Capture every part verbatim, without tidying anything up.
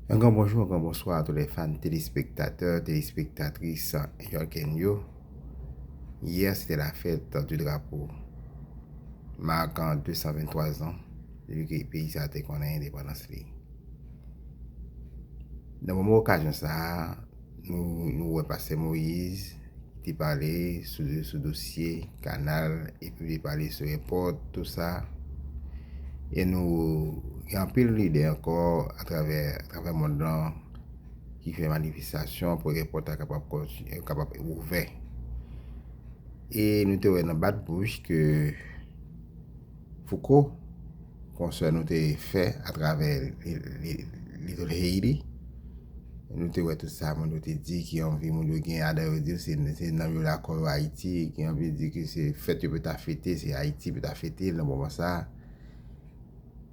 Un grand bonjour, un grand bonsoir à tous les fans, téléspectateurs, téléspectatrices Yorken yo. Hier, c'était la fête du drapeau, marquant deux cent vingt-trois ans depi ke peyi sa a te konnen endepandans li. Nan moman okazyon sa a, nou, nou wè Pastè Moïse ki te pale sou, sou dosye kanal, epi te pale sou èpòt, tou sa. E nou gen anpil lidè ankò atravè, atravè mond lan ki fè manifestasyon pou èpòt la kapab kontinye, kapab ouvè. E nou te wè nan bat bouch ke Fouco, konsè nou te fè atravè Li-, Li-, Little Haiti. Nou te wè tout sa moun yo te di ki anvi moun yo gen, adan yo di se, se nanm yo lakò yo Ayiti, ki anvi di ke se fèt yo pou ta fete, se Ayiti pou ta fete nan moman sa a.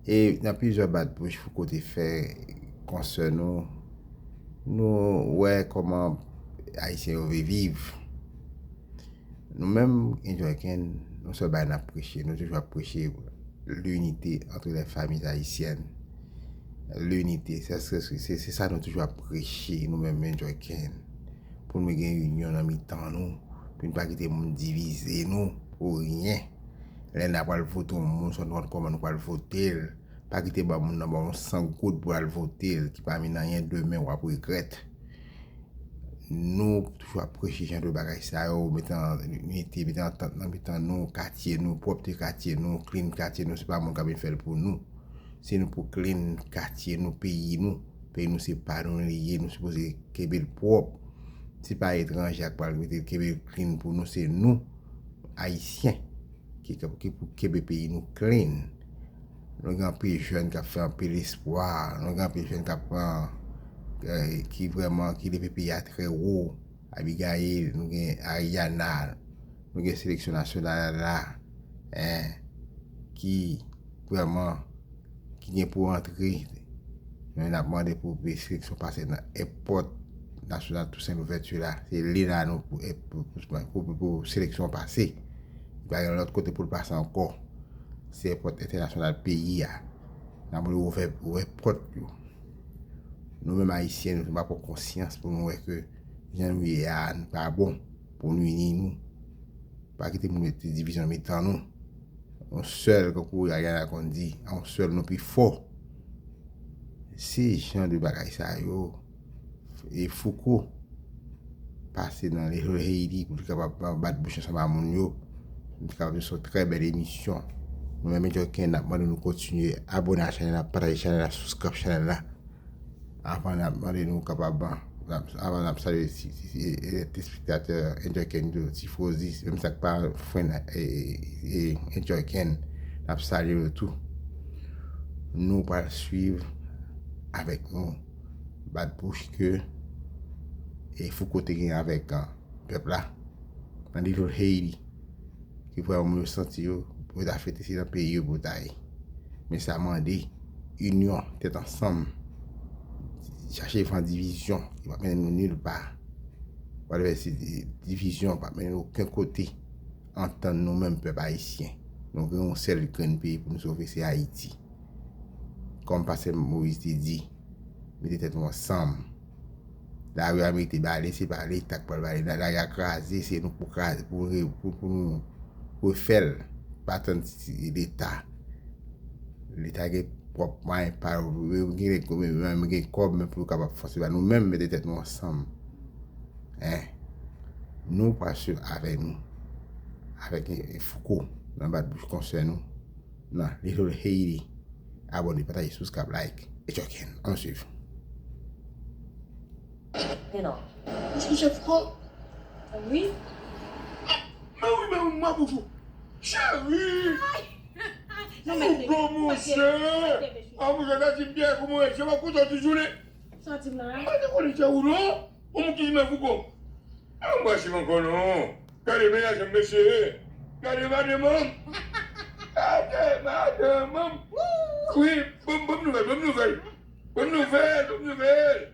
E nan plizyè bat bouch Fouco te fè konsè nou, nou wè kòman Ayisyen yo vle viv. Nou menm, Enjoy Ken, nou sèl bagay n ap preche, nou toujou ap preche l'unité entre les familles haïtiennes. L'unité, se, se, se, se sa nou toujou ap preche, nou menm, Enjoy Ken. Pou nou gen inyon nan mitan nou, pou nou pa kite moun divize nou pou ryen. Lè n a pral vote yon moun, se nou konn kòman nou pral vote l. Pa kite ba moun nan ba yon san goud pou al vote l, ki pa mennen anyen, demen w ap regrèt. Nou toujou ap preche jan de bagay sa yo, mete an inite, mete antant nan mitan nou, katye nou, pwòpte katye nou, clean katye nou, se pa moun k ap vin fè l pou nou. Se nou pou clean katye nou, peyi nou. Peyi nou se pa nou li ye, nou sipoze kenbe l pwòp. Se pa etranje a k pral mete l kenbe l clean pou nou, se nou, Ayisyen, ki, ki pou kenbe peyi nou clean. Nou gen anpil jèn k ap fè anpil espwa, nou gen anpil jèn k ap pran, eh, ki vrèman, ki leve peyi a trè wo. Abigail, nou gen Ariana, nou gen seleksyon nasyonal la, en, ki vrèman, ki gen pou antre. Men n ap mande pou seleksyon pase nan èpòt nasyonal Toussaint Louverture la. Se li la nou pou, pou, pou, pou, pou seleksyon pase. Li pa gen lòt kote pou l pase ankò. Se èpòt entènasyonal peyi a. N ap mande ouvè, ouvè pòt yo. Nou menm Ayisyen, nou pa pran konsyans pou nou wè ke jan nou ye a, nou pa bon, pou nou ini nou. Pa kite moun mete divizyon mitan nou. Yon sèl, kankou Ariana konn di, yon sèl nou pi fò. Se jan de bagay sa yo, e Fouco pase nan Little Haiti pou li kapab bat bouch ansanm a moun yo. Li kapab fè yon trè bèl emisyon. Nou menm Enjoy Ken, n ap mande nou kontinye abòne a chanèl la, pataje chanèl la, subscribe chanèl la. Avan n ap mande nou kapab, avan n ap salye ti, ti, ti, e, e, telespektatè Enjoy Ken yo, Tifozi, menm sa k pa frenn, e, e, e, Enjoy Ken, n ap salye yo tou. Nou pral swiv avèk nou bat bouch ke, e, Fouco te gen avèk, a, pèp la nan Little Haiti, ki vrèman moun yo santi yo, pou yo ta fete, se nan peyi yo pou yo ta ye. Men sa mande inyon, tèt ansanm, chache van divizyon, li p ap mennen nou nil pa. Whatever, se di-, divizyon p ap mennen nou okenn kote. Antann nou menm pèp ayisyen. Nou gen yon sèl grenn peyi pou nou sove, se Ayiti. Kòm pastè Moïse te di, mete tèt nou ansanm. Lari a merite bale, se pa Leta k pral bale. Lari a kraze, se nou pou kraze, pou re-, pou, pou nou refè l. Pa tann ti Leta. Leta gen pwòp mwayen pa yo. Yo gen, yo gen kòb, men pou yo kapab fòse ba nou menm, mete tèt nou ansanm. En. Nou pral swiv avè nou. Avèk, eh, Fouco, nan bat bouch konsè nou. Nan Little Haiti. Abòne, pataje, subscribe, like. Enjoy Ken. Ann swiv. Men non. Ou sou chèf kò? Wi. Men wi, men wi, mwen boujou. Cheri! Ou bon, monchè! A, monchè, gade ti pyè kòman w ye. Jan m ap kontan tout jounen. Sa w di m la? Mwen pa te konnen se ou non. Ou moun ki di men Fouco. A, m pa chif ankò non. Gade mennaj an mesye. Gade madanm an. Gade madanm an. Wi, bon, bon nouvèl, bon nouvèl. Bon nouvèl, bon nouvèl.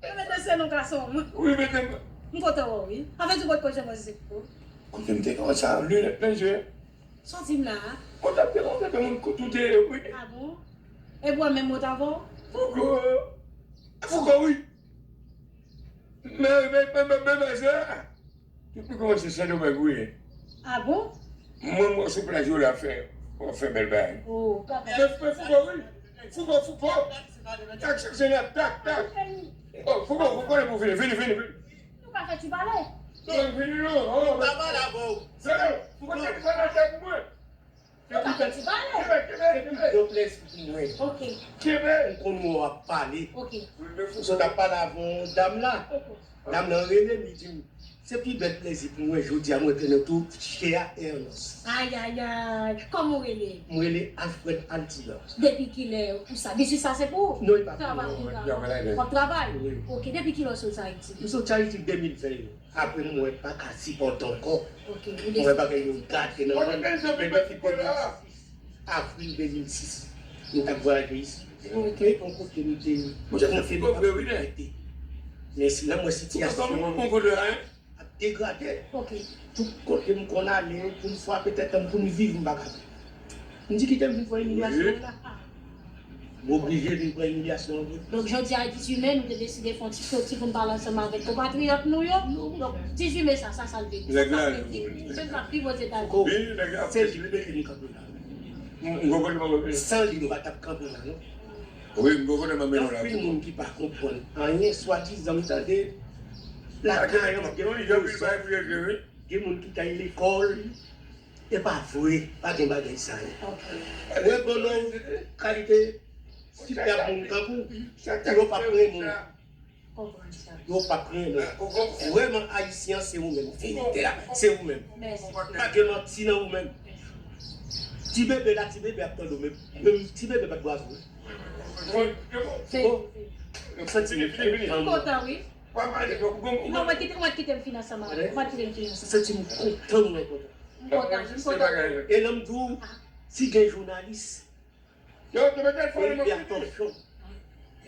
Ou mete se non gason mwen. Wi, mete m. M kontan wè w wi. Avè di kot kote mwen se pou. Kote m te konn sa linèt nan je. Sa w di m la a? Mwen t ap te konn sa te moun kote w te ye wi. A bon? E bwa menm mot avè w? Poko. Fouco, wi. Men, men, men, men, men, men, se la. Depi kòmanse Sendomeng, wi. Ah bon? Mwen, mwen sou plaj yo la fè, w ap fè bèl bagay. Oh, papa. Men, men, Fouco, wi. Fouco, Fouco. Tak, se, se la, tak, tak. Oh, Fouco, Fouco, vini, vini, vini, vini. Nou pa fè ti pale. Non, vini, non. Oh, pa pale avè w. Se, Fouco, se ti pale pou mwen. Ou pa fè ti pale. Kenbe, kenbe, kenbe. Yon plèzi pou mwen. Ok. Kenbe. M konn mwen w ap pale. Ok. Ou sot ap pale avè yon dam la. Ok. Dam nan rele m, li di m, se pi bèl plèzi pou mwen jodi a, mwen te nan tou chè a Ernest. Ayayay, kòman w rele? M rele Alfred Altidor. Depi kilè ou sa? Biznis sa se pou ou? Non, e pa pou mwen. Travay, ou travay? W ap travay? Wi. Ok, depi kilè w sot Ayiti? M sot Ayiti de mil ven. Apre m wè pa ka sipòte ankò. Ok, ou deside. M wè bagay yo gate nan men m. Depi de mil sis, avril de mil sis, nou t ap vwayaje isit. Ok. E yon kote nou te, nou te konfye nou ap rete. Men si lè m wè sitiyasyon an ap degrade, tout kote m konn ale, pou m frape tèt m, pou m viv, m pa ka viv. M di kite m vin pran imilyasyon an la. M oblije vin pran imilyasyon an vre. Donk, jodi a, dizuit me, nou te deside fè yon ti soti pou n pale ansanm avèk konpatriyòt nou yo. Donk, dizuit me sa, sa, sa l vle di? Sa sa vle di pou moun k ap viv Ozetazini? Fouco, se li ki mete m kanpe la. San li, nou pa t ap kanpe la, non. Wi, m konprann, m ap mennen w la. Gen anpil moun ki pa konprann anyen, swadizan m tande lakay an, gen moun ki t al lekòl, e pa vre, pa gen bagay sa yo. Mwen konnen yon kalite tip moun tankou w, yo p ap renmen w. Yo p ap renmen w. Vrèman, Ayisyen an se ou menm. Verite a, se ou menm. Pa gen manti nan ou menm. Ti bebe la, ti bebe ap tande w, men, men ti bebe pa t bwase w. Santi m kontan, wi. Non, mwen kite, mwen kite m fin ansanm avè w. Mwen kite m fin ansanm. Santi m kontan, mwen kontan. M kontan, m kontan. E lè m di w, si gen jounalis, gen Pierre Torchon,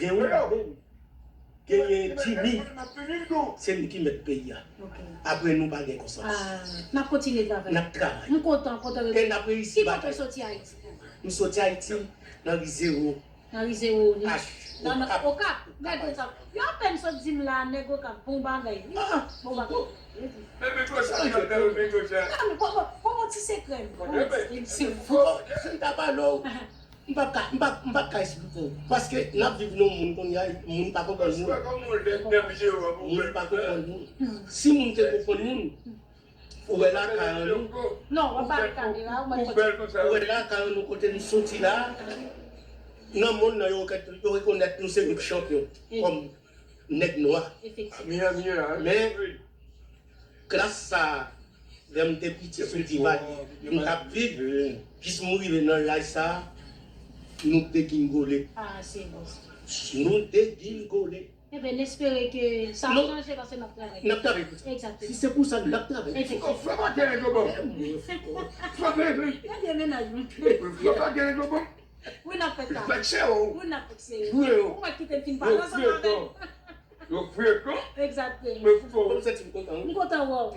gen ou menm, genyen Jimmy, se nou ki mèt peyi a. Apre nou pa gen konsa. N ap kontinye travay. N ap travay. M kontan, kontan. E n ap reyisi bagay. Ki kote w soti Ayiti? M soti Ayiti nan ri Zewo. Nan ri Zewo, nan, nan Okap. Gade sa. Yo apèn sot di m la, nèg Okap, bon bagay, wi. Bon bagay. Men, men, konsa, men, men, konsa. Bon, bon, bon, bon, ti sekrè, m. Bon, si, si m ta pale w, m p ap ka, m p ap, m p ap ka esplike w. Paske n ap viv nan yon moun kounye a, moun pa konprann moun. Moun pa konprann moun. Si moun te konprann moun, ou wè lakay an nou. Non, w ap pale kamera, ou mèt kontinye. Ou wè lakay an nou kote nou soti la. Nan mond nan, yo rekè-, yo rekonèt nou se nou k chanpyon kòm nèg nwa. Efektivman. Men, klas sa a, lè m te piti sou Divalye, m t ap viv, jis m rive nan laj sa a, nou degingole. Ah, se bon. Nou degingole. Ebyen, n espere ke sa ap chanje paske n ap travay. N ap travay pou sa. Egzakteman. Si se pou sa, n ap travay. Efektivman. Fò pa gen nèg yo bon. Fò pa gen nèg yo bon. Wi, n ap fè sa. Wi, n ap fè sa. Ou mèt kite m fin pale ansanm avè l. Yo frekan. Egzakteman. Men Fouco, m santi m kontan, wi. M kontan wè w.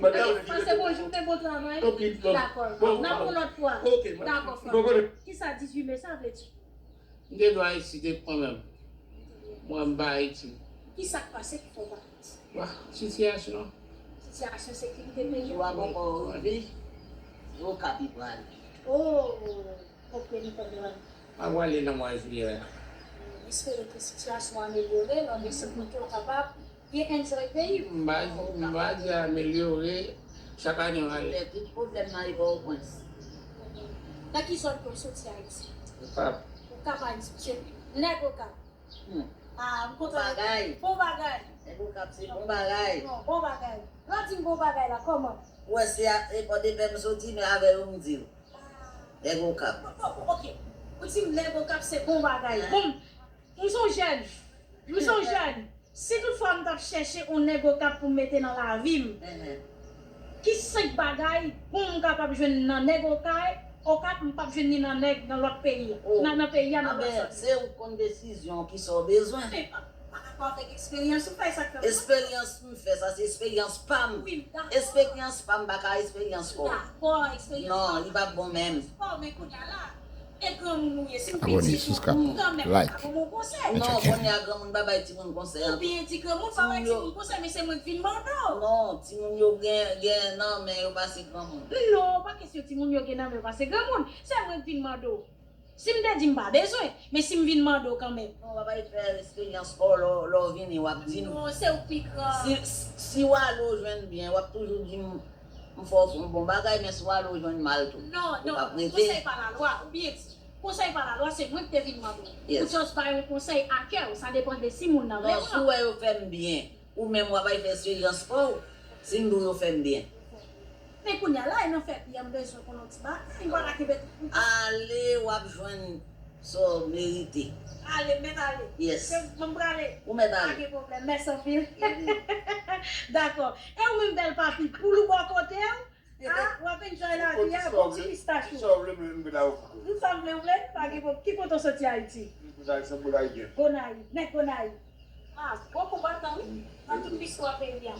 Pase bon jounen, bon travay. Dakò. N ap yon lòt fwa. Dakò, frè. Kisa dizuit me sa vle di? M te dwe Ayiti depi mwen menm. Mwen, m pa Ayiti. Kisa k pase ki fè w pa Ayiti? Sitiyasyon. Sitiyasyon sekirite peyi a? Jou a poko rive, Okap li prale. Oh, ok, nou konprann. M ap prale nan mwa jiyè a. M espere ke sitiyasyon an amelyore, nan de sèt mwa ke w kapab Gen enjoy peyi w. M pa, m pa di amelyore, chak ane w ale. Tout pwoblèm nan e Pòtoprens. Nan ki zòn ke w soti Ayiti? Okap. Okap Ayiti, se nèg Okap. Hmm. Ah, m kontan. Bon bagay. Bon bagay. Nèg Okap se bon bagay. Non, bon bagay. Lè w di m bon bagay la, kòman? Ou wè se a, e Pòdepè m soti, men avè yo m di w. Ah. Nèg Okap. Bon, bon, ok. Ou di m nèg Okap se bon bagay. Bon, m se yon jèn. M se yon jèn. Si toutfwa m t ap chèche yon nèg Okap pou m mete nan lavi m, ki senk bagay bon m kapab jwenn nan nèg Okay, Okap, m p ap jwenn ni nan nèg nan lòt peyi a, nan, nan peyi a, nan lòt zòn. Anben, se ou k konn desizyon w, kisa w bezwen. Men pa, pa rapò avèk eksperyans ou fè, sa k fè m. Eksperyans m fè, sa se eksperyans pa m. Wi, m dakò. Eksperyans pa m pa ka eksperyans pa w. Dakò, eksperyans pa w. Non, li p ap bon menm. Pa w, men kounye a la, E granmoun ou ye, si m fin di granmoun kanmenm, pa ban m yon konsèy. Non, kounye a granmoun pa bay timoun konsèy ankò. Ou byen di granmoun pa bay timoun konsèy, men se mwen k vin mande w. Non, timoun yo gen, gen nan men yo pase granmoun. Non, pa kesyon timoun yo gen nan men yo pase granmoun. Se mwen k vin mande w. Si m te di m pa bezwen, men si m vin mande w kanmenm. Non, w ap al fè eksperyans pa w, lè w, lè w vini, w ap di m. Non, se ou k pi gran. Si, si w ale w jwenn byen, w ap toujou di m, m fè w fè yon bon bagay, men si w ale w jwenn mal tou. Non, non, konsèy pa lalwa, ou byen di. Konsèy pa lalwa, se mwen ki te vin mande w. Ou just bay yon konsèy a kè w, sa depann de si moun nan vle w. Non, si w wè yo fè m byen, ou menm w ap al fè eksperyans pa w, si m di w yo fè m byen. Men kounye a la, e nan fè byen, m bezwen konn yon ti bagay, m pa ka kenbe tout. Ale, w ap jwenn sa w merite. Ale, m mèt ale. Yes. Se mwen m prale. Ou mèt ale. Pa gen pwoblèm, mèsi anpil. Dakò. E ou menm bèl papi, poul ou bò kote w? Ah, w ap enjoy lavi a, bon ti pistach ou. Sa w vle, men m vle la ou. Tout sa m vle, ou vle? Pa gen pwoblèm. Ki kote w soti Ayiti? Gonayv, Senpòl, Ayisyen. Gonayv, nèg Gonayv. Ah, gwo konbatan, wi. Nan tout listwa peyi a.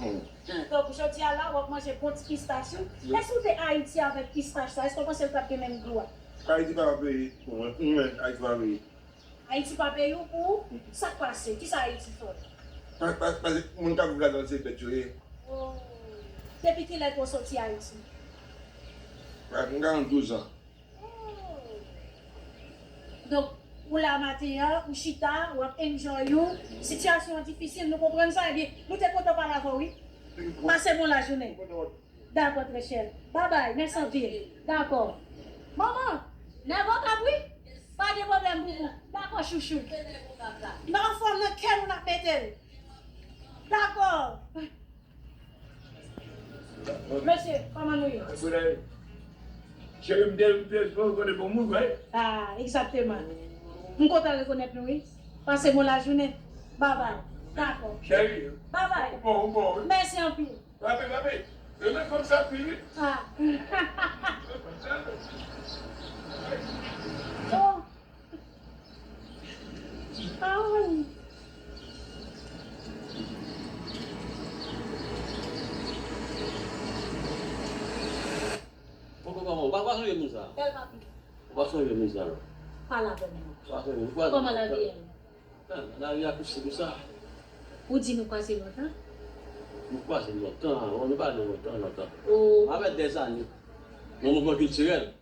Donk, jodi a la, w ap manje bon ti pistach ou. Èske w te Ayiti avèk pistach sa? Èske w panse l t ap gen menm gou a? Ayiti pa yon peyi pou mwen. Mwen, Ayiti pa yon peyi. Ayiti pa peyi w pou ou? Sa k pase? Kisa Ayiti fè w? Pa, pa, pa, moun k ap viv ladan l se bèt yo ye. Oh. Depi kilè ke w soti Ayiti? Mwen gen douz an. Oh. Donk, ou la maten an, ou chita, w ap enjoy ou. Sitiyasyon an difisil, nou konprann sa, ebyen, nou te kontan pale avè w, wi. Pase bon lajounen. Dakò, trè chè. Babay, mèsi anpil. Dakò. Manman, nèg Okap, wi. Pa gen pwoblèm pou ou. Dakò, chouchou. Nan fòm nan kè nou n ap mete l. Dakò. Mesye, kòman nou ye? Cheri, m te, m te, m te konnen bon moun, wi. Ah, egzakteman. M kontan rekonèt nou, wi. Pase bon lajounen. Babay. Dakò. Cheri. Babay. Ou bon, ou bon, wi. Mèsi anpil. Papi, papi. Yo met fanm sa pi, wi. Ah. Oh. Ah wi. Poko kòman, ou pa, pa sonje moun sa? Bèl papi. Ou pa sonje moun sa, non? Pale avè m, non. Ou pa sonje, ou pa sonje. Kòman lavi a ye? Ah, lavi a plis se pou sa. Ou di nou kwaze lontan? Nou kwaze lontan, nou pale lontan, lontan. Oh. Avèk dèzane. Nan mouvman kiltirèl.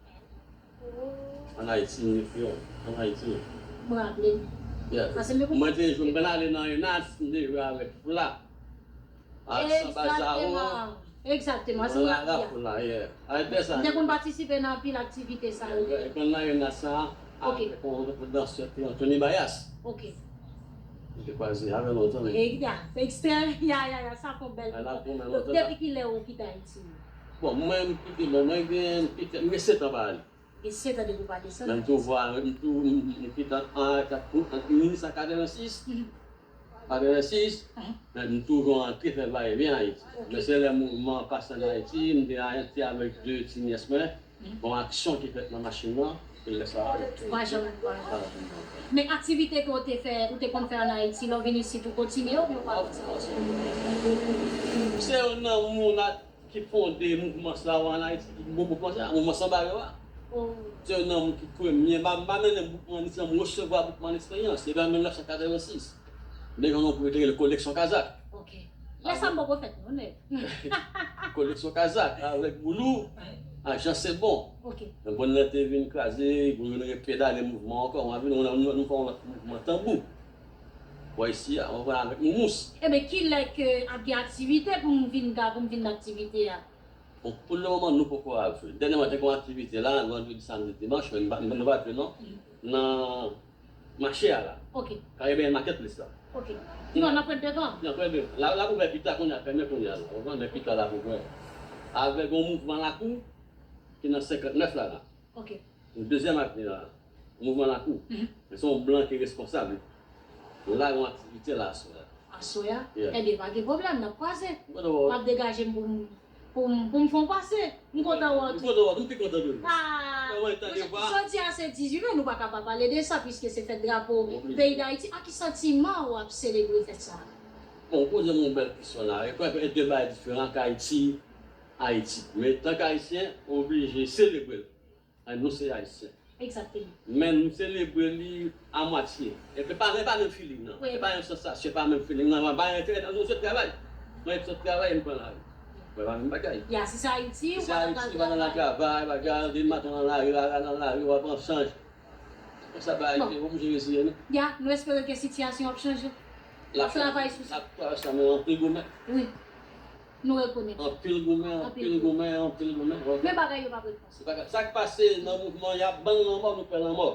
An Ayiti, an Ayiti. Mwen raple. Yeah. Paske mwen te jwenn, mwen ale nan Renas, mwen te jwe avèk Fla. Ak Samba Zao. Egzakteman. Egzakteman, se mwen raple. Fla, yeah. Avèk dèzane. Mwen te konn patisipe nan anpil aktivite sa yo. Yeah, mwen nan Renas sa, avèk yon dansè ki Anthony Bayas. Ok. Mwen te kwaze avè l lontan, men. E, ya, ekstrè, ya, ya, ya, sa fè yon bèl bout. Donk, depi kilè ou kite Ayiti? Bon, mwen, m kite, bon, mwen gen, m kite, m gen sèt an pa ale. Gen sèt an depi w pa desann. Men m tou vwa, m tou, m, m kite an, an, an, an mil nèf san katrevensis, katrevensis, men m toujou antre fè vayevyen Ayiti. Ok. Men se lè mouvman an pase an Ayiti, m te antre avèk de ti nyès mwen, bon, aksyon ki fèt nan machin nan, e lè sa a. Ou pa janm, ou pa janm. Men aktivite ke w te fè, ou te konn fè an Ayiti, lè w vin isit, ou kontinye oubyen ou pa kontinye? Se youn nan moun a ki fonde mouvman sa a an Ayiti, ki bon mouvman sa a, mouvman Samba yo a. Oh. Se youn nan moun ki premye, m pa, m pa mennen boukman an isit, m resevwa boukman an eksperyans, se nan mil nèf san katrevensis. Men gen yon gwoup ki te rele Koleksyon Kazak. Ok. Lè sa m poko fèt, non, nèg. Koleksyon Kazak, avèk Boulou, ak Jan Sebon. Ok. Men bon, lè te vin kraze, Boulou vin repedale mouvman ankò, mwen vin, nou, nou, nou fè yon lòt mouvman Tanbou. Bò isi a, mwen pran avèk Moumous. Ebyen, kilè ke ap gen aktivite pou m vin ga, pou m vin nan aktivite a? Bon, pou le moman, nou poko ap jwe. Dènyèman, te gen yon aktivite la, vandredi, samdi, dimanch, men nou pa, nou pa jwe, non. Nan mache a la. Ok. Caribbean Marketplace la. Ok. Non, nan Pwent de Gran. Nan Pwent de Gran. La, Lakouvè pita kounye a, fèmen kounye a la. Ou konprann, men pita Lakouvè. Avèk yon mouvman lakou ki nan senkantnèf la, la. Ok. Yon dezyèm avni la. Mouvman lakou. Mhm. Men se yon blan ki responsab. La, yon aktivite la, aswè a. Aswè a? Yeah. Ebyen, pa gen pwoblèm, n ap kwaze. Mwen, w ap degaje m pou m pou m, pou m fè w pase. M kontan wè w tou. M kontan wè w tou, m pi kontan toujou. Ah, jodi a se dizuit me, nou pa ka pa pale de sa, piske se fèt drapo peyi Dayiti. Ak ki santiman w ap selebre fèt sa a? Bon, ou poze m yon bèl kesyon la. E kwè ke de bagay diferan ak Ayiti, Ayiti. Men, tank Ayisyen, ou oblije selebre l. Ay, nou se Ayisyen. Egzakteman. Men nou selebre li a mwatye. E pa, e pa menm feeling nan. Wi. E pa yon sansasyon, e pa menm feeling nan. Mwen pa enterè nan sot travay. Mwen sot travay, m pran lari. Mwen pa menm bagay. Ya, si se Ayiti, ou Se pa Ayiti, ou pa nan travay, bagay, demen maten nan lari, rara nan lari, w ap pran chanj. Konsa bagay, se oblije reziye nou. Ya, nou espere ke sitiyasyon ap chanje. N ap travay sou sa. N ap travay sa, men anpil goumen. Wi. Nou rekonèt. Anpil goumen, anpil goumen, anpil goumen. Men bagay yo p ap ret konsa. Se pa sa k pase nan mouvman, y ap ban n lanmò, nou pè lanmò.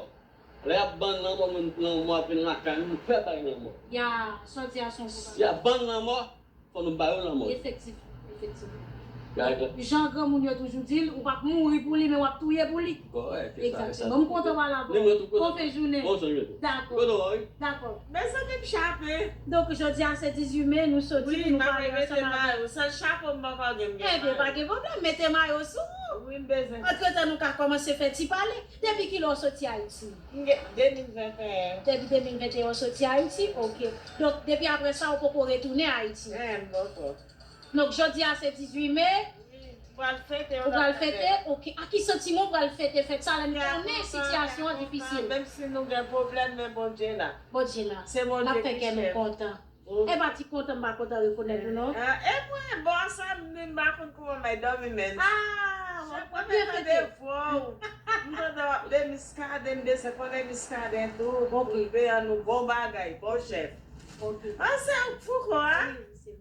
Lè y ap ban n lanmò, nou lanmò ap vin lakay nou, nou pè bay lanmò. Ya, sa w di a se yon bon bagay. Y ap ban n lanmò, fò nou ba yo lanmò. Efektivman, efektivman. Jan granmoun yo toujou di l, ou p ap mouri pou li, men w ap touye pou li. Kòrèk. Egzakteman. M kontan pale avè w. Bon fen jounen. Bon jounen tou. Dakò. Kote w ye? Dakò. Mezanmi, m chape. Donk, jodi a se dizuit me, nou soti pou nou pale ansanm avèk. Sèl chapo m poko gen. Ebyen, pa gen pwoblèm, mete mayo sou ou. Wi, m bezwen. Antretan, nou ka kòmanse fè ti pale. Depi kilè w soti Ayiti? M gen de mil venteyen. Depi de mil venteyen w soti Ayiti? Ok. Donk, depi apre sa, ou poko retounen Ayiti? Eh, m poko. Donk, jodi a se dizuit me. Wi, m pral fete. Ou pral fete? Ok. A ki santiman w pral fete fèt sa lè n konnen sitiyasyon an difisil? Menm si nou gen pwoblèm, men Bondye la. Bondye la. Se Bondye ki chèf. Kontan. E pa ti kontan m pa kontan rekonèt ou non. E mwen, bon, sa m di m pa konn kouman m ay dòmi, men. Ah, w ap byen fete. Vwa w. M tande w ap de Miskaden, m bezwen konnen Miskaden tou. Pou peye nou bon bagay, bon chèf. Ok. An se Fouco a?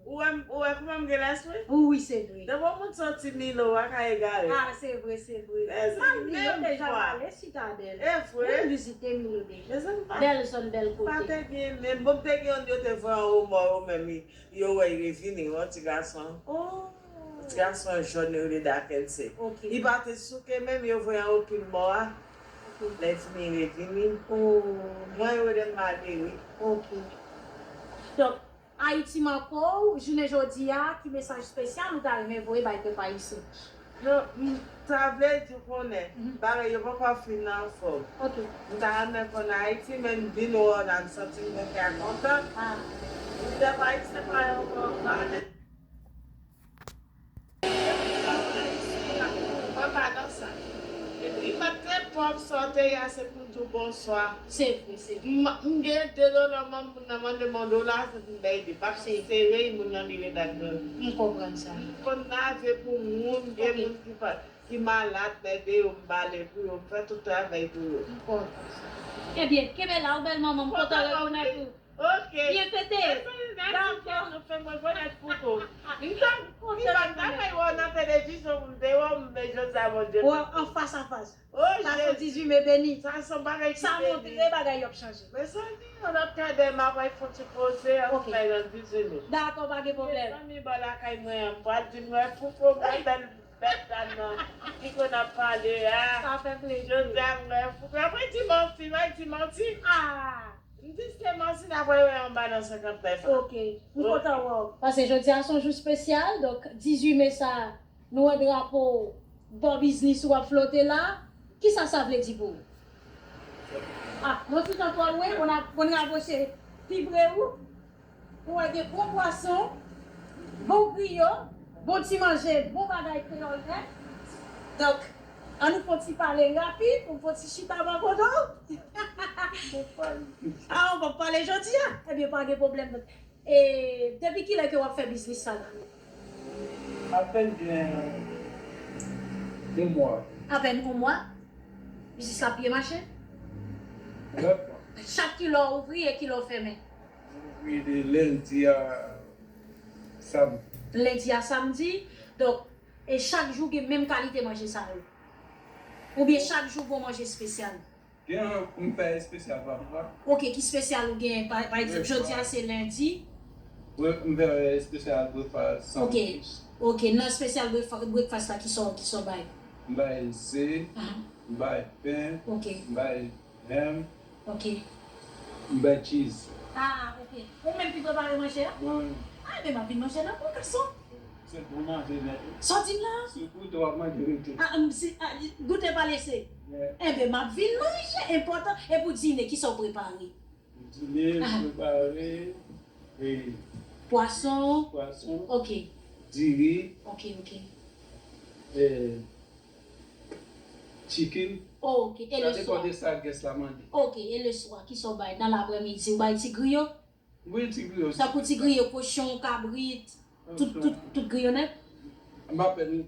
Ou wè m- ou wè kouman m gen lespri? Wi, se vre. Depi yon moun soti Milo, ou pa ka egare. Ah, se vre, se vre. Mezanmi, Milo deja pale Sitadèl. E vre. Wi, vizite Milo deja. Mezanmi, pa- Bèl zòn, bèl pa kote. te gen, men bon, m te gen yon yo te voye anwo mò yo menm, yo wè y revini, yon ti gason. Oh. Yon ti gason jòn yo rele Dakensé. Ok. Li pa te souke menm, yo voye anwo pil mò a. Ok. Lè fini revini. Oh. Mwen yo rele m malere. Ok. Donk, Ayiti Manko, jounen jodi a, ki mesaj espesyal ou ta renmen voye bay pèp ayisyen? Non, m- sa vle di w konnen, bagay yo poko fin anfòm. Ok. M ta renmen konn Ayiti, men m vin wè w la, m santi m gen kè kontan. Ah. M te pa Ayisyen pa yo ankò, m pa renmen. Mwen pa nan sa. Epi, m pa t trè pòv, sa w te ye a, se pou m di w bonswa. Se vre, se vre. M m gen de dola, m nan mande m yon dola, se pou m bay li. Pa sere moun nan li ret ak mwen. M konprann sa. M konn lave pou moun, gen Ok. Moun ki pa, ki malad, m ede yo, m bale pou yo, m fè tout travay pou yo. M konprann sa. Ebyen, kenbe la, ou bèl manman, m kontan rekonèt ou. Ok. Byen fete. Dakò. Nou fè mwen rekonèt Fouco. M konn, m pa t ka wè w nan televizyon pou m te wè w, men jodi a, Bondye. Wè, an fas a fas. Oh, Sa se Jezi. Dizuit me beni. Sa se yon bagay ki Sa beni. Montre bagay yo ap chanje. Mezanmi, yon lòt kadè m ap al fè yon ti poze, an Ok. fè nan dizuit. Dakò, pa gen pwoblèm. Mezanmi, bò lakay mwen an, m pral di m wè Fouco, m wè bèl, bèl dam nan ki konn ap pale a. Sa fè plezi. Jodi a, m wè Fouco. Apre di manti, mwen di manti. Ah! M di se manti, n ap wè yo anba nan senkant nèf la. Ok. M kontan wè w. Paske jodi a se yon jou espesyal, donk dizuit me sa, nou wè drapo bò biznis ou ap flote la. Kisa sa vle di pou ou? Ah, yon ti jan twò lwen, on a, on raproche pi pre ou. Ou wè gen bon pwason, bon griyo, bon ti manje, bon bagay kreyòl nèt. Donk, ann nou fè yon ti pale rapid, ou fè yon ti chita bò kote w. Ah, ou p ap pale jodi a? Ebyen, pa gen pwoblèm. Donk, e depi kilè ke w ap fè biznis sa la? Apèn gen yon mwa. Apèn yon mwa? Biznis la ap byen mache? Dakò. Chak kilè w ouvri e kilè w fèmen? Ouvri de lendi a samdi. Lendi a samdi. Donk, e chak jou gen menm kalite manje sa yo? Oubyen chak jou gon manje espesyal? Gen, m fè espesyal pafwa. Ok, ki espesyal ou gen? Pa, pa egzanp, jodi a se lendi. Bre- M fè espesyal breakfast Ok. sandwich. Ok, nan espesyal breakfa- breakfast la, ki sa w- ki sa w bay? M bay ze, Aha. m bay pen, Ok. M bay ham, Ok. M bay cheese. Ah, ok. Ou menm ki prepare manje a? Mwen menm. Ah, men m ap vin manje nan pou gason. Se bon manje nèt. Sa w di m la? Si w goute, w ap manje rete. Ah, m, si, ah, goute pa lese. Yeah. Enben, m ap vin manje, enpòtan. E pou dine, kisa w prepare? Dine, Ah. Prepare e Pwason. Pwason. Ok. Diri. Ok, ok. E chicken. Ok, e Sa depann de sa guest la mande. Ok, e leswa, kisa w bay nan lapremidi? Ou bay ti griyo? Wi, ti griyo. Tankou ti griyo, kochon, kabrit, tout, tout, tout griyo nèt? M pa pè nou.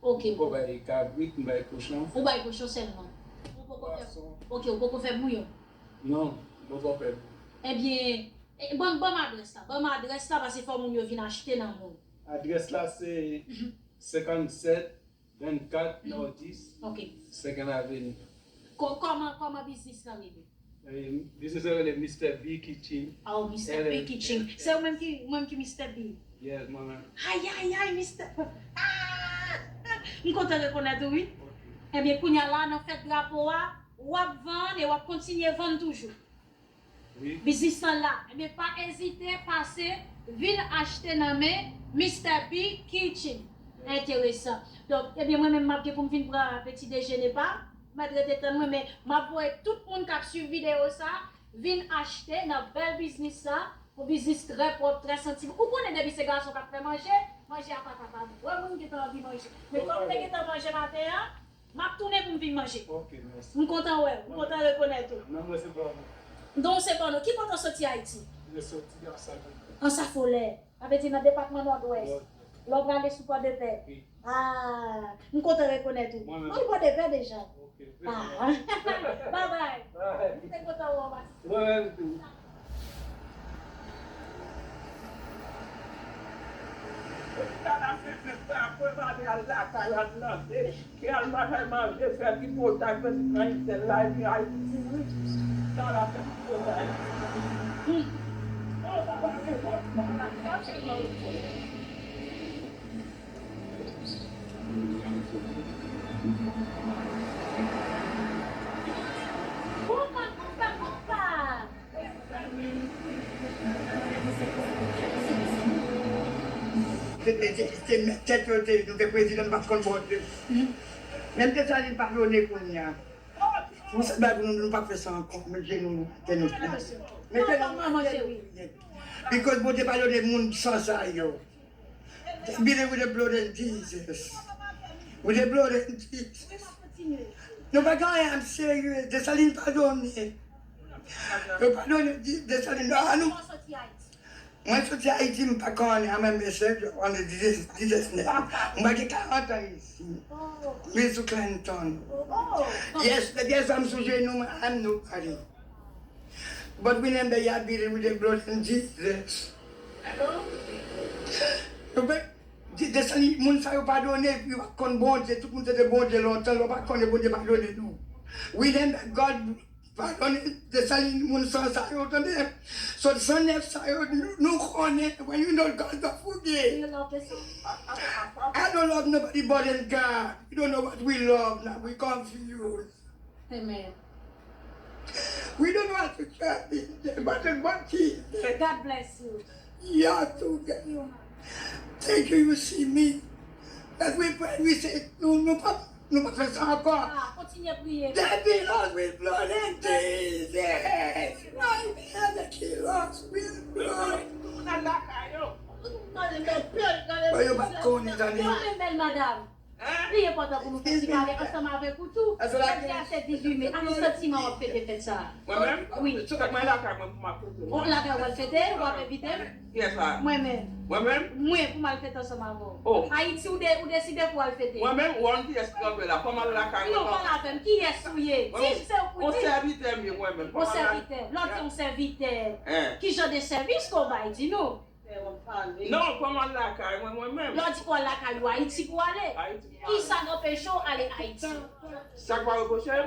Ok. M poko bay kabrit, m bay kochon. Ou bay kochon sèlman? Ou poko fè, Pwason. Ok, ou poko fè bouyon? Non, m poko fè bouyon. Ebyen, e, ban, ban m adrès la. Ban m adrès la, paske fò moun yo vin achte nan men w. Adrès la se senkannsèt vennkat Nòdis, Ok. Senkant Aveni. Ko- Kòman, kòman biznis lan rele? E, Biznis lan rele Mister B Kitchen. Oh, Mister B Kitchen. Se ou menm ki, ou menm ki Mister B? Yes, mwen menm. Ay, ay, ay, Mister. Ah! M kontan rekonèt ou, wi. Ok. Ebyen, kounye a la, nan fèt drapo a, w ap vann e w ap kontinye vann toujou. Wi. Biznis lan la. Ebyen, pa ezite, pase, vin achte nan men Mister B Kitchen. Enteresan. Donk, ebyen, mwen menm, m ap gen pou m vin pran peti dejene pa m. Mèt rete tann mwen, men m ap voye tout moun k ap swiv videyo sa, vin achte nan bèl biznis sa, yon biznis trè pwòp, trè santi. Ou konnen depi se gason k ap fè manje, manje a pa ka pa bon. Wè, mwen m gentan anvi manje. Men kòm m te gentan manje maten an, m ap tounen pou m vin manje. Ok, mèsi. M kontan wè w, m kontan rekonèt ou. Non, mwen se pa bon. Donk se bon, ki kote w soti Ayiti? Mwen soti Ansafolè. Ansafolè. Sa vle di nan depatman Nòdwès. Lè w prale sou Pòdepè. Wi. Ah, m kontan rekonèt ou. Mwen menm. Mwen Pòdepè deja. Ok. Ah. Bye bye. Bye. M te kontan wè w, Mas. Mwen menm tou. Ki al manje manje, fè tripotay, fè ti nan Ayiti, wi. Sa la fè tripotay. Non, sa pa gen fòs, sa la fè tripotay. Konpa, konpa, konpa! Se, se, se, se mèt tèt yo te, nou te prezidan, nou pa t konn bò de. Menm Desalin padone kounye a. Pou sa bay pou nou, nou pa fè sa ankò. Met jenou nou, tè nou. Met jenou nou, tè nou. Because Bondye padone moun san sa yo. Believe with the blood and Jesus. With the blood and Jesus. Nou pa gen anyen, I'm serious. Desalin padone. Yo padone Desalin. Ah, nou. Mwen soti Ayiti, m pa konnen, a menm mesye, on the dix-neuf. M pa gen karant an isi. Mwen sou Clinton. Yes, the guess I'm sou jenou mwen, I'm nobody. But we remember you are beaten with the blood and Jesus. Desalin, moun sa yo padone, yo pa konn Bondye, tout moun se te Bondye lontan, lè w pa konnen Bondye padone nou. We remember God Padone Desalin moun san sa yo, tande. So san nèf sa yo, nou konnen, when you know God don't forgive. I don't love nobody but in God. You don't know what we love now. We confused. Amen. We don't know what to trust in them, but in what Jesus. God bless you. You are too good. Thank you, you see me. That we pray, we say, nou, nou pa, nou pa fè sa ankò. Ah, kontinye priye. They beat us with blood and Jesus. Why they have to kill us with blood? But you back on it and Mwen menm, bèl madanm. Li enpòtan pou nou fè ti pale ansanm avèk ou tou. Jodi a se dizuit me, a ki santiman w ap fete fèt sa a? Mwen menm? Wi. Mwen lakay mwen pou m ap fete. Ou lakay w al fete, w ap envite m? Kiyès la? Mwen menm. Mwen menm? Mwen pou m al fete ansanm avè w. Oh. Ayiti, ou de, ou deside pou w al fete? Mwen menm, ou an kiyès ki kanpe la? Kòman lakay mwen? Non, pale avè m. Kiyès ou ye? Di m, se ou pou di. On sèvitè m ye mwen menm. On sèvitè. Lè w di on sèvitè, ki jan de sèvis ke w bay? Di nou. Non, kòman lakay mwen, mwen menm? Lè w di pou w al lakay ou, Ayiti pou w ale. Ayiti. Kisa k anpeche w ale Ayiti? Sa k pa reproche?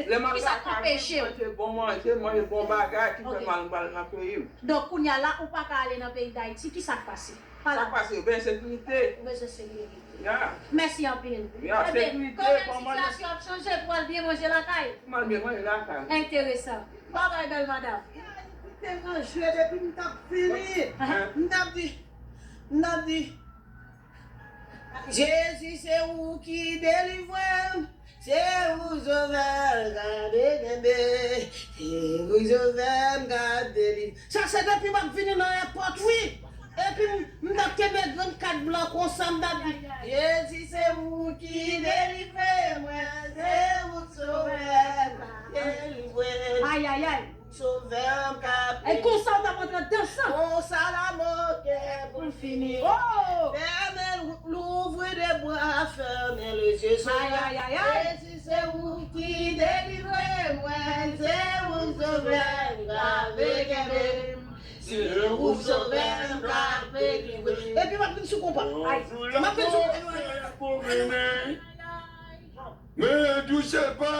Lè m al Kisa k lakay anpeche w? Mwen, manje bon manje, manje bon bagay ki fè Ok. mal, m pral nan peyi m. Donk, kounye a la, ou pa ka ale nan peyi Dayiti, kisa k pase? Sa k pase? Yo gen ensekirite. Ou bezwen sekirite. Ya. Mèsi anpil. Ya, Ebyen, sekirite, kanmenm kòman sitiyasyon ap chanje pou al byen manje lakay. Pou m al byen manje lakay. Enteresan. Babay, bèl madanm. Te nan jwe depi m t ap vini. M t ap di, m t ap di, Jezi se ou ki delivre m, se ou sovè m ka kenbe, se ou sovè m ka delivre. Sa se depi m ap vini nan èpòt, wi. Epi m, m t ap kenbe grenn kat blan konsa, m t ap di, Jezi se ou ki delivre mwen, se ou sovè Sa la mò kè pou fini. Oh! Fèmen, louvri de bra, fèmen le zye sovè. Ay, ay, ay, ay. Jezi se ou ki delivre mwen, se ou sovè m ka vle kenbe m. Se ou sovè m ka delivre. Epi m ap vin sou konpa. Ay, m ap vin sou konpa. Men tou se pa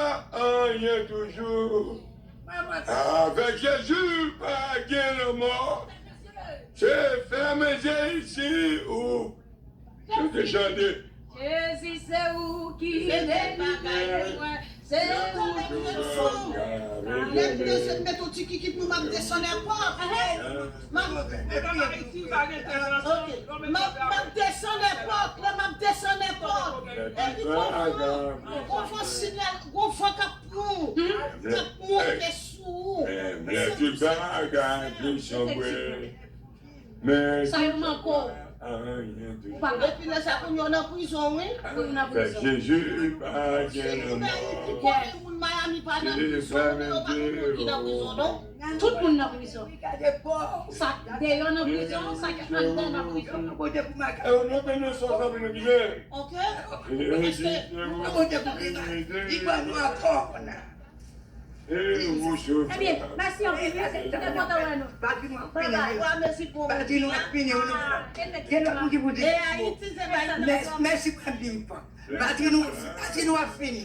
anyen toujou. Avèk Jezi pa gen lanmò. Se fèmen je isi ou. Chante, chante. Jezi se ou ki delivre mwen. Se ou ki delivre mwen. Lè m desann, met yon ti kikit pou m ap desann èpòt. M ap, m ap, m ap desann èpòt, lè m ap desann èpòt. Epi gon van, gon van sinyal, gon van k ap pran, k ap monte sou ou. Men tout bagay vin sanble. Men sa yo manke w. Ou pa ka. Epi lè sa kounye a w nan prizon, wi. Wi, w nan prizon. Jezi pa gen lanmò. Tout moun Miami pa nan prizon, men yo pa gen moun ki nan prizon, non. Tout moun nan prizon. Sa k deyò nan prizon, sa k anndan nan prizon. E ou nan prizon, sa sa vin gen. Ok? Paske Li ban nou ankò. Ebyen, mèsi anpil. Mwen te kontan wè nou. Bye bye. Batri nou ap fini, wi. Gen lòt moun ki pou di. Mèsi, mèsi, Bradley. Batri nou, batri nou ap fini.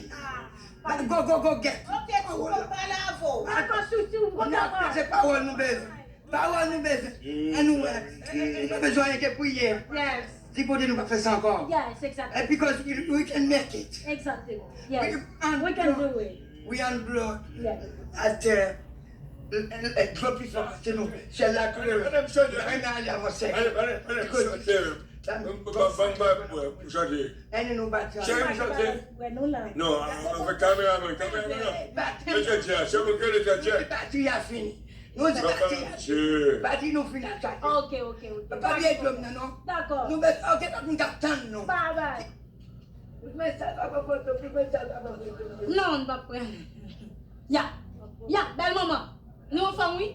Go, go, go, get. Ok, si w pale avè w. Dakò, si, si w kontan wè. Se pawòl nou bezwen. Pawòl nou bezwen. Ann nou wè. Nou pa bezwen anyen ke priye. Yes. Di Bondye nou pa fè sa ankò. Yes, exactly. And because we, we can make it. Exactly. Yes. We can do it. We on blood. Yes. Atè. Dlo pi fò pase nou. Syèl la klere. Ann ale avanse. Ann nou bati. Ann nou bati. Non, avèk kameraman, kameraman. Etedye a, se mwen ki etedye. Batri a fini. Nou di batri a fini. Batri nou fini a chaje. Ok, ok, ok. Pa bliye dlo m nan, non. Dakò. Nou mèt, ok, tout moun k ap tann nou. Bye bye. Non, n p ap pran. Ya, ya, bèl manman. Nou anfòm, wi.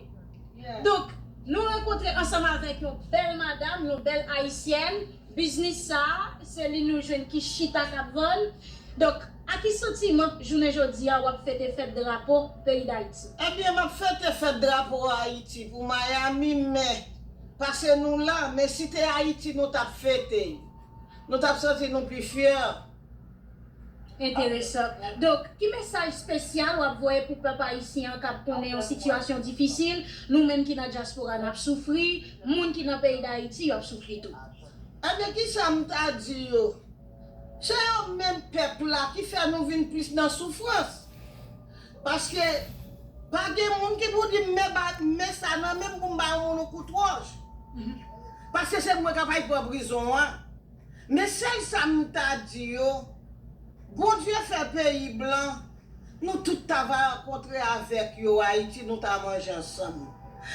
Donk, nou rankontre ansanm avèk yon bèl madam, yon bèl ayisyèn. Biznis sa a, se li nou jwenn ki chita k ap vann. Donk, a ki santiman jounen jodi a w ap fete fèt drapo peyi Dayiti? Ebyen, m ap fete fèt drapo Ayiti pou Miami, men paske nou la, men si te Ayiti, nou t ap fete. Nou t ap santi nou pi fyè. Enteresan. Donk, ki mesaj espesyal w ap voye pou pèp ayisyen an k ap konnen yon sitiyasyon difisil? Nou menm ki nan dyaspora, n ap soufri, moun ki nan peyi Dayiti, y ap soufri tou. Ebyen, kisa m ta di yo? Se yo menm pèp la ki fè nou vin plis nan soufrans. Paske pa gen moun ki pou di m men ba, men sa nan men m pou m ba yon moun yon kout wòch. Paske se mwen k ap al pran prizon an. Men sèl sa m ta di yo, Bondye fè peyi blan, nou tout ta va rankontre avèk yo Ayiti, nou ta manje ansanm.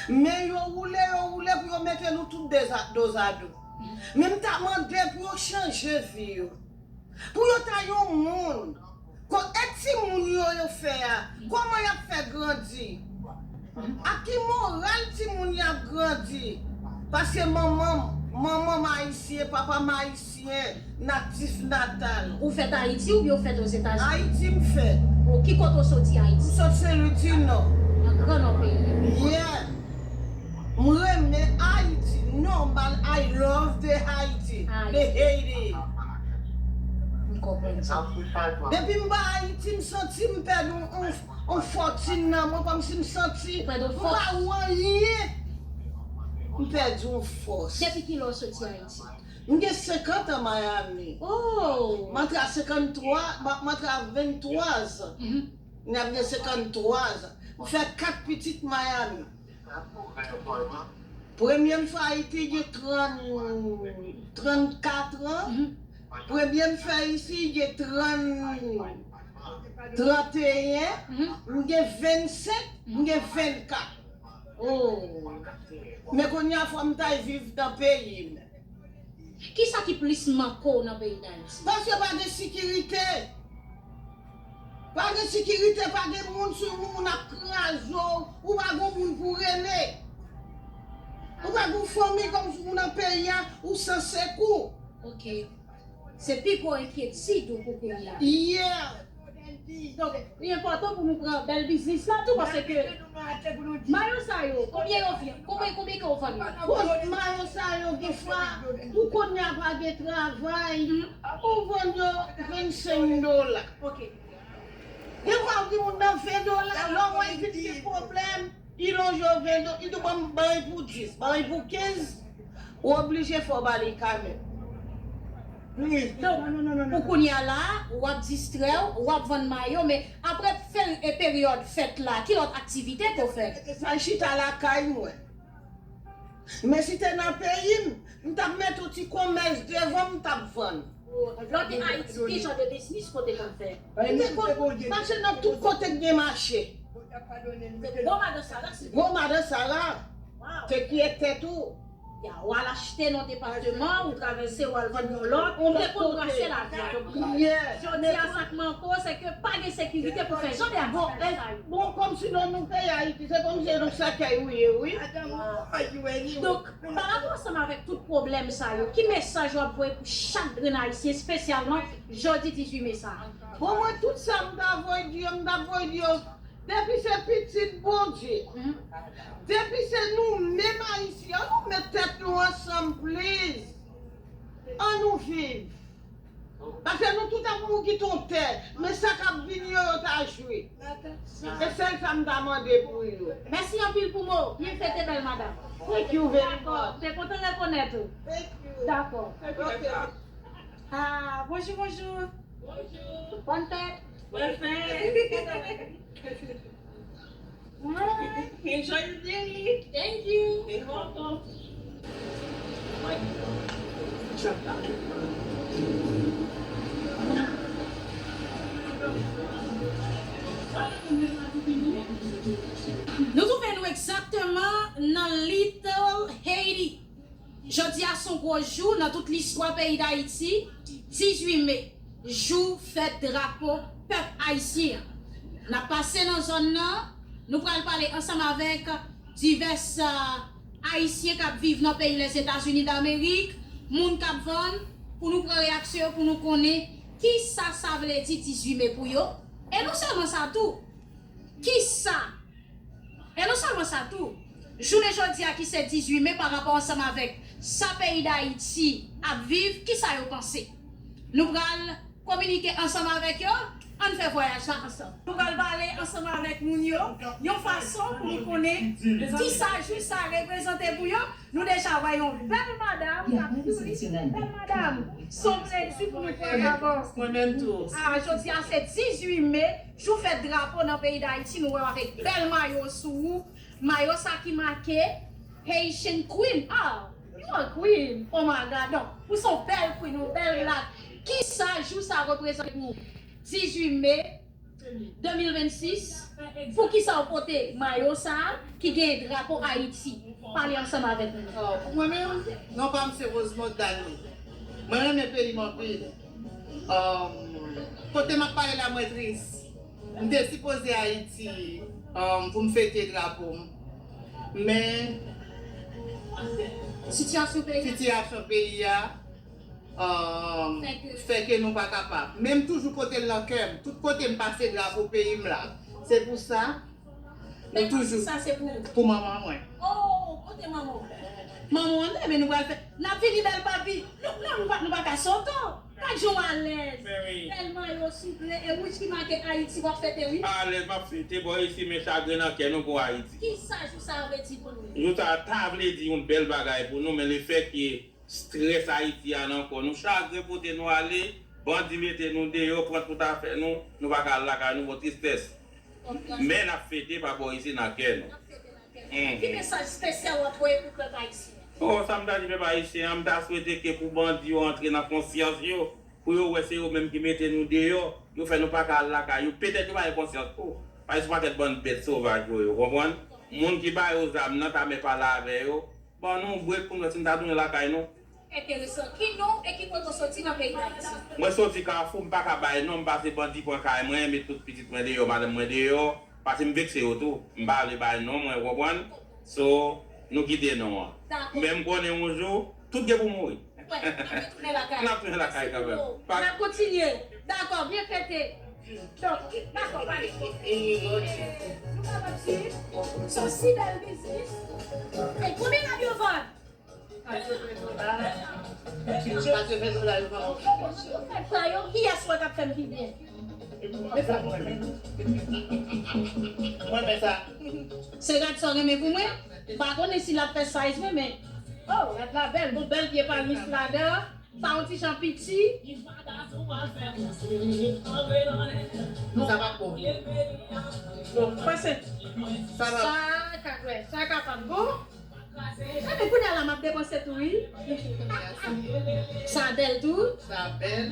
Men yo woule, yo woule pou yo mete nou tout deza-, dozado. Men m ta mande pou yo chanje vi yo. Pou yo ta yon moun. Ko-, e timoun yo, yo fè a, kòman y ap fè grandi? Ak ki moral timoun y ap grandi? Paske manman m, manman m ayisyen, papa m ayisyen, natif natal. Ou fèt Ayiti oubyen ou fèt Ozetazini? Ayiti m fèt. O, ki kote w soti Ayiti? M sot Sen Lwi di Nò. Nan gran nò peyi a. Yeah. M renmen Ayiti, nòmal, I love the Haiti, the Haiti. M konprann sa. Depi m pa Ayiti, m santi m pèdi yon, yon, yon fòtin nan mwen, kòmsi m santi m pa wè anyen. M pèdi yon fòs. Depi kilè w soti Ayiti? M gen senkant an Miami. Oh! M antre a senkanntwa, m, m antre a venntwa zan. M ap gen senkanntwa zan. M fè kat pitit Miami. Premye m fè Ayiti gen trant, trannkat an. Premye m fè isi gen trant, tranteyen. M gen vennsenk, m gen vennkat. Oh. Men kounye a fò m t al viv nan peyi m. Kisa ki plis manke w nan peyi Dayiti? Paske pa gen sekirite. Pa gen sekirite, pa gen moun sou moun ap kraze w, ou pa gen moun pou rele. Ou pa gen fanmi kòm si ou nan peyi a, ou san sekou. Ok. Se pi gwo enkyetid ou pou kounye a. Yeah. Donk, li enpòtan pou nou pran bèl biznis la tou, paske mayo sa yo, konbyen yo vyen, konbyen, konbyen ke w vann yo? Bon, mayo sa yo, gen fwa, pou kounye a pa gen travay, ou vann yo vennsenk dola. Ok. Gen fwa, ou di moun nan ven dola, lè w wè li vin gen pwoblèm, li lonje w ven dola, li di ban m, ban m pou dis, ban m pou kenz, ou oblije fè w ba li kanmenm. Donk, pou kounye a la, w ap distrè w, w ap vann mayo, men apre fè- e peryòd fèt la, ki lòt aktivite ke w fè? Sa chita lakay mwen. Men si te nan peyi m, m t ap mete yon ti komès devan m, m t ap vann. Lè w te Ayiti, ki jan de biznis ke w te konn fè? M te konn mache nan tout kote k gen mache. Se gwo madan Sara, si. Gwo madan Sara, te kiyè tèt ou. Ya, w al achte nan departeman, ou travèse, w al vann yon lòt, ou te konn brase lavi a. Donk, Yeah. jodi a, sa k manke w, se ke pa gen sekirite pou fè jan de aktivite sa yo. Bon, kòm si nan nou peyi Ayiti, se kòm si se yon sèkèy ou ye, wi. Donk, pa rapò ansanm avèk tout pwoblèm sa yo, ki mesaj w ap voye pou chak grenn Ayisyen, espesyalman jodi dizuit me sa a? Bon, mwen, tout sa m ta voye di yo, m ta voye di yo, depi se pitit Bondye, depi se nou menm Ayisyen, ann nou met tèt nou ansanm, please. Ann nou viv. Paske nou tout ap mouri kite yon tè, men sa k ap vini yo, yo ta jwi. Se sèl sa m ta mande pou yo. Mèsi anpil pou mo. Byen fete, bèl madanm. Thank you very Dakò, much. te kontan rekonèt ou. Thank you. Dakò. Ok. Ah, bonjou, bonjou. Bonjou. Bòn fèt. Bòn fèt. Enjoy your day. Thank you. You're welcome. Nou twouve nou egzakteman nan Little Haiti. Jodi a se yon gwo jou nan tout listwa peyi Dayiti. Dizuit me, jou fèt drapo pèp ayisyen an. N ap pase nan zòn nan, nou pral pale ansanm avèk divès, ah, Ayisyen k ap viv nan peyi Lèzetazini Damerik, moun k ap vann, pou nou pran reyaksyon yo, pou nou konnen kisa sa vle di dizuit me pou yo. E non sèlman sa tou, kisa, e non sèlman sa tou, jounen jodi a ki se dizuit me pa rapò ansanm avèk sa peyi Dayiti ap viv, kisa yo panse? Nou pral kominike ansanm avèk yo, ann fè vwayaj la ansanm. Nou pral pale ansanm avèk moun yo, yon fason pou nou konnen kisa jou sa reprezante pou yo. Nou deja wè yon bèl madanm k ap souri. Bèl madanm, se yon plezi pou nou pran avans. Mwen menm tou. Ah, jodi a se dizuit me, jou fèt drapo nan peyi Dayiti, nou wè w avèk bèl mayo sou ou. Mayo sa ki make Haitian Queen. Ah, you a queen. Oh my God. Non, ou se yon bèl queen, yon bèl black. Kisa jou sa reprezante pou ou? Dizuit me de mil vennsis. Poukisa w pote mayo sa a ki gen drapo Ayiti? Pale ansanm avèk nou. Ah, pou mwen menm, non pa m se Rosemond Dany. Mwen renmen peyi m anpil. Um, kote m ap pale la, mwen tris. M te sipoze Ayiti, um, pou m fete drapo m. Men Sitiyasyon peyi a. Sitiyasyon peyi a, um, Fè ke fè ke nou pa kapab. Men m toujou pote l nan kè m. Tout kote m pase, drapo peyi m la. Se pou sa, Men nou toujou sa se pou ou. Pou manman mwen. Oh, kote manman w? Manman w anlè, men nou pral fè. N ap vini bèl papi. Nou, non, nou pa, nou pa ka soto. Gad jan w alèz. Men wi. Bèl mayo souple. E wouj ki make Ayiti w ap fete, wi. Alèz m ap fete, bò isi, men chagren nan kè nou pou Ayiti. Kisa jou sa a vle di pou nou? Jou sa a ta vle di yon bèl bagay pou nou, men lefètke strès Ayiti a nan kò nou, chagren pote nou ale, bandi mete nou deyò, pran tout afè nou, nou pa ka al lakay nou, bon tristès. Men n ap fete pa bò isi nan kè nou. Ki mesaj espesyal w ap voye pou pèp ayisyen? Oh, sa m ta di pèp ayisyen an, m ta swete ke pou bandi yo antre nan konsyans yo, pou yo wè se yo menm ki mete nou deyò, yo fè nou pa ka al lakay yo. Petèt yo pa gen konsyans tou. Paske se yon pakèt bann bèt sovaj yo ye, ou konprann? Moun ki ba yo zam nan ta mè pale avè yo, ban nou yon brek pou n wè si n ta tounen lakay nou. Enteresan. Ki non e ki kote w soti nan peyi Dayiti? Mwen soti Kafou, m pa ka bay non, m pase bandi pran kay mwen, met tout pitit mwen deyò, madanm mwen deyò, paske m vekse yo tou. M pa vle bay non mwen, ou konprann? So, Nou kite non an. Dakò. Men m konnen yon jou, tout gen pou mouri. Wè, n ap retounen lakay. N ap tounen lakay kanmenm. N ap kontinye. Dakò, byen fete. Donk, dakò, pale. Nou kapab swiv. Se yon si bèl biznis. E konbyen rad yo vann? Katreven dola. Katreven dola yo vann. Fèt sa yo, kiyès wè k ap fè m pi byen? Men sa mwen renmen. Mwen renmen sa. Se rad sa w renmen pou mwen? M pa konnen si l ap fè size mwen, men. Oh, rad la bèl. Gon bèl pye palmis ladan. Sa yon ti jan piti. Sa pa bon. Bon, panse. Sa pa. Sa ka, wè, sa kapab bon. Ebyen, kounye a la, m ap depanse tou, wi. Sa bèl tou. Sa bèl.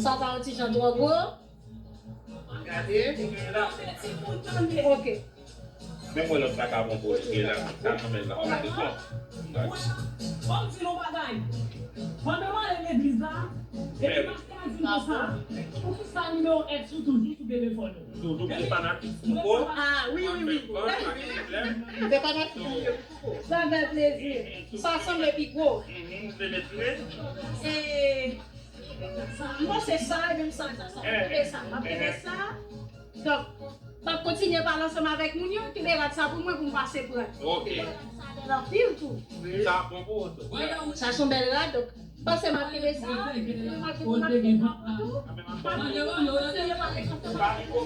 Sa pa yon ti jan twò gwo. Gade. Ok. Men mwen lòt la ka bon pou li la. Sa anmèl la. Bon, bon, m di nou bagay. Pandan m ale legliz la, epi m ap ka di nou sa. Poukisa nimewo èks ou toujou sou telefòn ou? Toujou pou fanatik Fouco. Ah, wi, wi, wi. Se fanatik li ye pou Fouco. Sa fè plezi. Sa sanble pi gwo. E, m panse sa, e menm sa, sa, sa. M ap kenbe sa, m ap kenbe sa. Donk, m ap kontinye pale ansanm avèk moun yo, kenbe rad sa pou mwen pou m pase pran. Ok. Rad sa bèl anpil tou. Sa bon pou ou tou. Sa se yon bèl rad, donk, panse m ap kenbe sa. M ap kenbe sa tou. M ap kontinye pale ansanm avèk ou.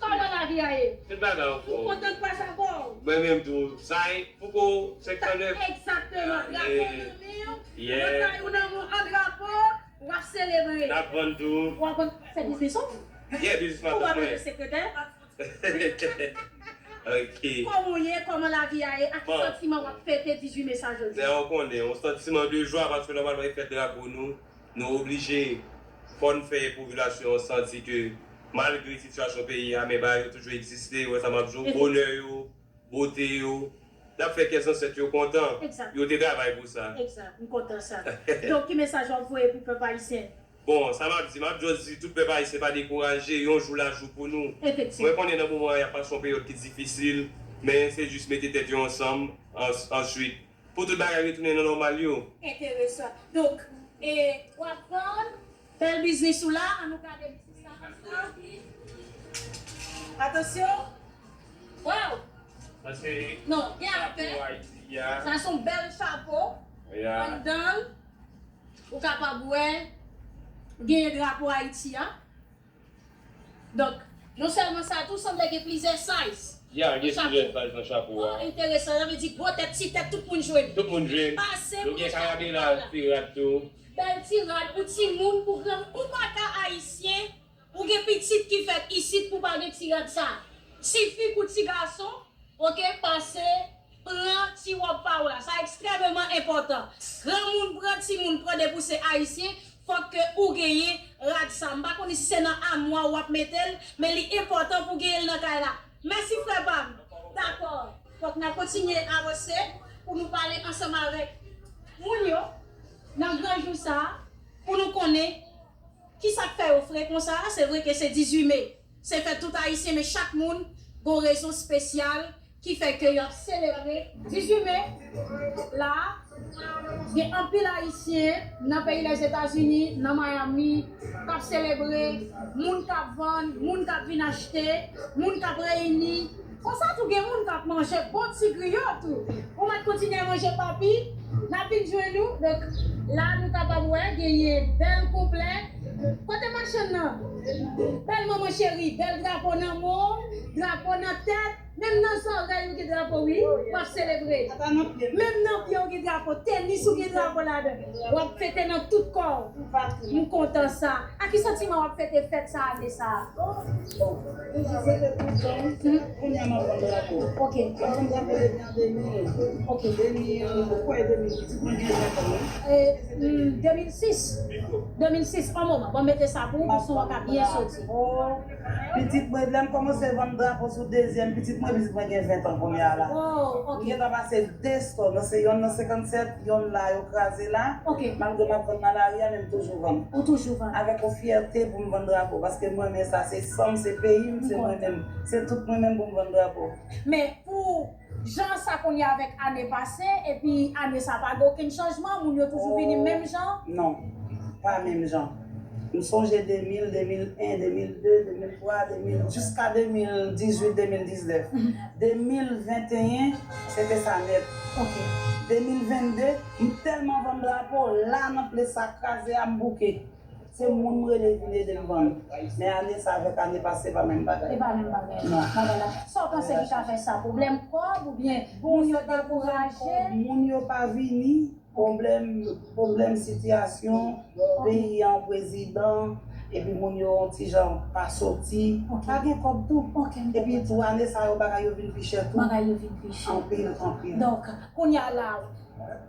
Kòman lavi a ye? Tout bagay anfòm. Ou kontan pase avè w? Mwen menm tou. Sa e Fouco senk san nèf. Egzakteman. Drapo nan men w. Lòt la, ou nan men w, an drapo. W ap selebre. N ap vann tou. W ap vann, se biznis ou? Yeah, biznis mwen. Ou pa bezwen sekretè? Ok. Kòman w ye? Kòman lavi a ye? Ak ki santiman w ap fete dizuit me sa jodi? Lè w konnen, yon santiman de jwa, paske nòmalman e fèt drapo nou, nou oblije, fò n fè popilasyon an santi ke malgre sitiyasyon peyi a, men bagay yo toujou egziste, ou wè sa m ap di w, bonè yo, bote yo, n ap fè kè zansèt yo kontan. Egzak. Yo te travay pou sa. Egzak, m kontan sa. Donk, ki mesaj w ap voye pou pèp ayisyen? Bon, sa m ap di, m ap just di tout pèp ayisyen pa dekouraje, yon jou la jou pou nou. Efektivman. Mwen konnen nan moman an, y ap pase yon peryòd ki difisil, men se jis mete tèt yo ansanm, ans-, answit, pou tout bagay retounen nan nòmal yo. Enteresan. Donk, e, w ap vann, bèl biznis ou la, ann nou gade biznis la konsa. Atansyon. Waw! Sa se non, gen afè. Sa se yon bèl chapo. Anndan l, ou kapab wè, genyen drapo Ayiti a. Donk, non sèlman sa, tou sanble gen plizyè size. Ya, gen plizyè size nan chapo a. Oh, enteresan. Sa vle di gwo tèt, ti tèt, tout moun jwenn. Tout moun jwenn. Pase. Nou gen karabela, ti rad tou. Bèl ti rad pou timoun, pou granmoun. Ou pa ka ayisyen, ou gen pitit ki fèt isit pou pa gen ti rad sa. Ti fi kou ti gason, oke, pase, pran ti wòb pa w la. Sa ekstrèmeman enpòtan. Granmoun pran, timoun pran, depi w se ayisyen, fòk ke ou genyen rad sa. M pa konnen si se nan amwa w ap mete l, men li enpòtan pou genyen l nan kay la. Mèsi, frè pa m. Dakò. Fòk n ap kontinye avanse pou nou pale ansanm avèk moun yo nan gran jou sa a, pou nou konnen kisa k fè yo fre konsa. Se vre ke se dizuit me, se fèt tout ayisyen, men chak moun gon rezon espesyal ki fè ke y ap selebre dizuit me la. Gen anpil ayisyen nan peyi Lèzetazini, nan Miami, k ap selebre, moun k ap vann, moun k ap vin achte, moun k ap reyini. Konsa tou gen moun k ap manje bon ti griyo tou. Pou mwen kontinye manje papi, n ap vin jwenn nou. Donk, la nou kapab wè genyen bèl konplè. Kote machann nan? Bèl manman cheri, bèl drapo nan men w, drapo nan tèt, menm nan zòrèy ou gen drapo, wi, w ap selebre. Menm nan pye w gen drapo, tenis ou gen drapo ladan. W ap fete nan tout kò w. M kontan sa. Ak ki santiman w ap fete fèt sa, ane sa a? Bon, toujou fete toutan. Kounye a m ap vann drapo. Ok. M ap vann drapo depi an de mil. Ok. De mil, kwè de mil, pitit mwen gen ven tan, wi. E, hmm, de mil sis. De mil sis, on moman. Bon, mete sa pou ou, pou son an ka byen soti. Pitit mwen, lè m kòmanse vann drapo sou dezyèm pitit mwen, pitit mwen gen ven tan kounye a la. Oh, ok. M gentan pase de stò, nan se yonn nan senkannsèt, yonn la, yo kraze la. Ok. Malgre m ap vann nan lari a, men m toujou vann. Ou toujou vann. Avèk yon fyète pou m vann drapo, paske m renmen sa, se san m, se peyi m, se mwen menm. Se tout mwen menm pou m vann drapo. Men pou Jan sa kounye a avèk ane pase, epi ane sa pa gen okenn chanjman, moun yo toujou vini menm jan? Non, pa menm jan. M sonje de mil, de mil en, de mil de, de mil twa, de mil, jiska de mil dizuit, de mil diznèf. De mil venteyen, se te sa nèt. Ok. De mil vennde, m tèlman vann drapo, la nan plas sa kraze a, m bouke. Se moun m rele vin ede m vann. Men ane sa avèk ane pase, se pa menm bagay. Se pa menm bagay. Non. Bagay la. Sa w panse ki ka fè sa? Pwoblèm kòb oubyen moun yo dekouraje? Bon, se pa pwoblèm kòb, moun yo pa vini, pwoblèm, pwoblèm sitiyasyon, peyi an, prezidan, epi moun yo yon ti jan pa soti. Ok. Pa gen kòb tou. Ok, m konprann. Epi tou ane sa yo, bagay yo vin pi chè tou. Bagay yo vin pi chè. Anpil, anpil. Donk, kounye a la,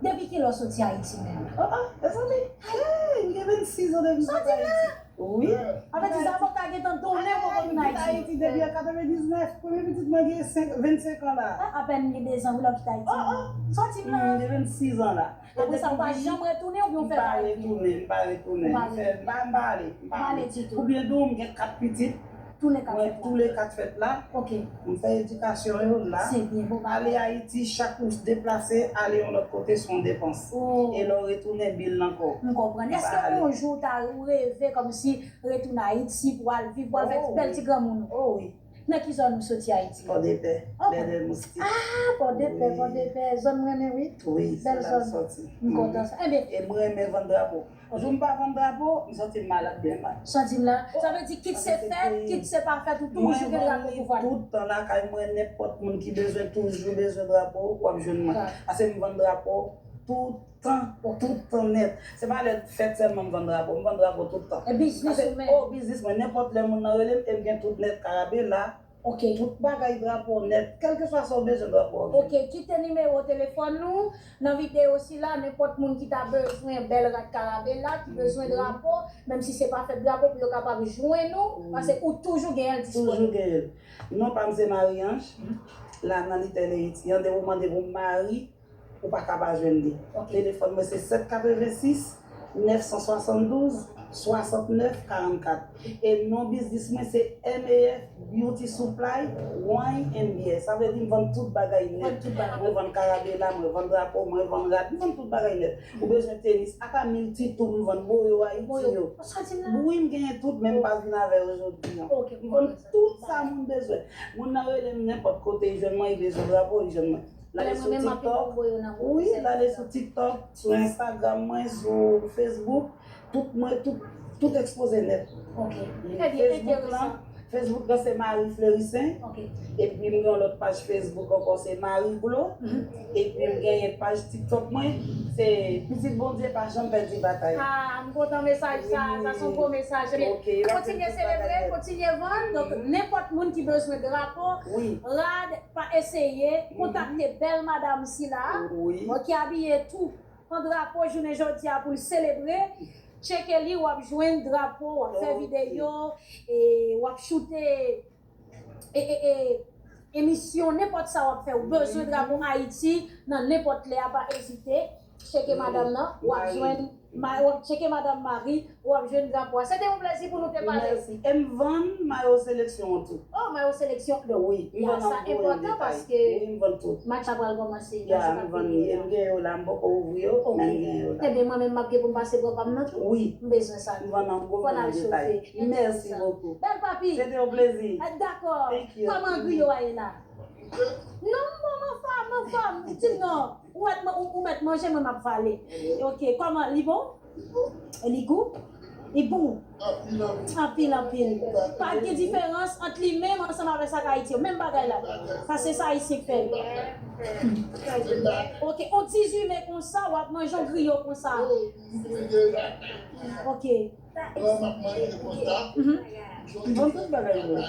depi kilè w soti Ayiti menm? Ah, ah, mezanmi. Hey, m gen vennsis an depi m soti Ayiti. Wi. Sa vle di sa fò w ta gentan tounen poko vin Ayiti. Ayiti depi an katrevendiznèf. Premye pitit mwen gen senk, vennsenk an la. Ah, apèn gen dezan wi lè w kite Ayiti. Oh, oh. Soti m la. M gen vennsis an la. Apre sa, ou pa janm retounen oubyen w fè pa retounen? M pa retounen, m pa retounen. M fè, m pa, m pa ale, m pa ale. Ou pa ale ditou. Pou byen di w, m gen kat pitit. Tou le kat fèt la. Mwen tou le kat fèt la. Ok. M fè edikasyon yo la. Se byen, bon bagay. Ale Ayiti, chak ou deplase, ale yon lòt kote, se yon depans. Oh. E lè w retounen, bil nan kò w. M konprann. Èske yon jou w ta reve kòmsi retounen Ayiti pou w al viv, pou w al fè ti bèl ti granmoun ou? Oh wi. Nan ki zòn ou soti Ayiti? Pòdepè, ok. Bèlè Moustik. Ah, Pòdepè, wi. Pòdepè, zòn m renmen wi. Wi, se la m soti. Bèl zòn. M kontan sa. Ebyen. E m renmen vann drapo. Ok. Jou m pa vann drapo, m santi m malad byen mal. Santi m la. Sa vle di kit se fèt, kit se pa fèt, ou toujou gen drapo pou vann. Mwen vann li tout tan lakay mwen, nenpòt moun ki bezwen, toujou bezwen drapo, w ap jwenn mwen. Paske m vann drapo tout tan, tout tan nèt. Se pa lè fèt sèlman m vann drapo, m vann drapo tout tan. E biznis ou menm? Paske, o, biznis mwen, nenpòt lè moun nan rele m, e m gen tout nèt karabela, tout bagay drapo nèt, kèlkeswa sa w bezwen drapo. Ok, kite nimewo telefòn nou nan videyo sila, nenpòt moun ki ta bezwen bèl rad karabela, ki bezwen drapo, menm si se pa fèt drapo, pou yo kapab jwenn ou, paske ou toujou genyen l disponib. Toujou genyen l. Non pa m se Marie Ange, la nan Little Haiti an, depi w mande pou Marie, ou pa ka pa jwenn li. Ok. Telefòn mwen se sèt katrevensis, nèf san swasanndouz, swasantnèf karannkat. E non biznis mwen se M A F Beauty Supply, Wine and Beer. Sa vle di m vann tout bagay nèt. Vann tout bagay. Mwen vann karabela, mwen vann drapo, mwen vann rad, mwen vann tout bagay nèt. Ou bezwen tenis, ata milti tou, m vann boyo Ayiti yo. Wi, m genyen tout, men m pa vin avè yo jodi an. M vann tout sa moun bezwen. Moun nan rele m nenpòt kote, li jwenn mwen, li bezwen drapo, li jwenn mwen. L ale sou TikTok. Wi, l ale sou TikTok, sou Instagram mwen, sou Facebook. Tout mwen, tout, tout ekspoze nèt. Ok. Facebook lan, Facebook lan se Marie Fleurissaint. Ok. Epi m gen yon lòt paj Facebook ankò, se Marie Glo. Epi m genyen paj TikTok mwen, se Pitit Bondye pa janm pèdi batay. Ah, m kontan mesaj sa, sa se yon gwo mesaj. Ebyen, kontinye selebre, kontinye vann. Donk, nenpòt moun ki bezwen drapo, rad, pa eseye, kontakte bèl madanm sila, ki abiye tou an drapo jounen jodi a pou l selebre. Tcheke li, w ap jwenn drapo, w ap fè videyo, e w ap choute e, e, e, emisyon, nenpòt sa w ap fè, ou bezwen drapo Ayiti nan nenpòt lè a, pa ezite. Tcheke madanm nan, w ap jwenn, ma-, w ap tcheke madanm Marie, w ap jwenn drapo a. Se te yon plezi pou nou te pale. Mèsi. E m vann mayo seleksyon an tou. Oh, mayo seleksyon. Wi, m vann an gwo an detay. Wi, m vann tout. Match la pral kòmanse. Ya, m vann li. E m gen yo la, m poko ouvri yo, men m gen yo la. Ebyen, mwen menm, m ap gen pou m pase pran pa m nan tou. Wi. M bezwen sa tou. M vann an gwo, m vann an detay. Mèsi bokou. Bèl papi. Se te yon plezi. Eh, dakò. Thank you. Kòman griyo a ye la? Non, m bon, m anfòm, m anfòm. Di m non. Ou mèt, ou, ou mèt manje, mwen m ap vale. Ok, kòman? Li bon? Li gou? Li bon? Anpil, anpil. Pa gen diferans ant li menm ansanm avèk sa k Ayiti yo. Menm bagay la. Paske sa Ayisyen k fè l. Ok, on dizuit me konsa, w ap manje on griyo konsa. Ok. Lè m ap manje konsa. M vann tout bagay mwen.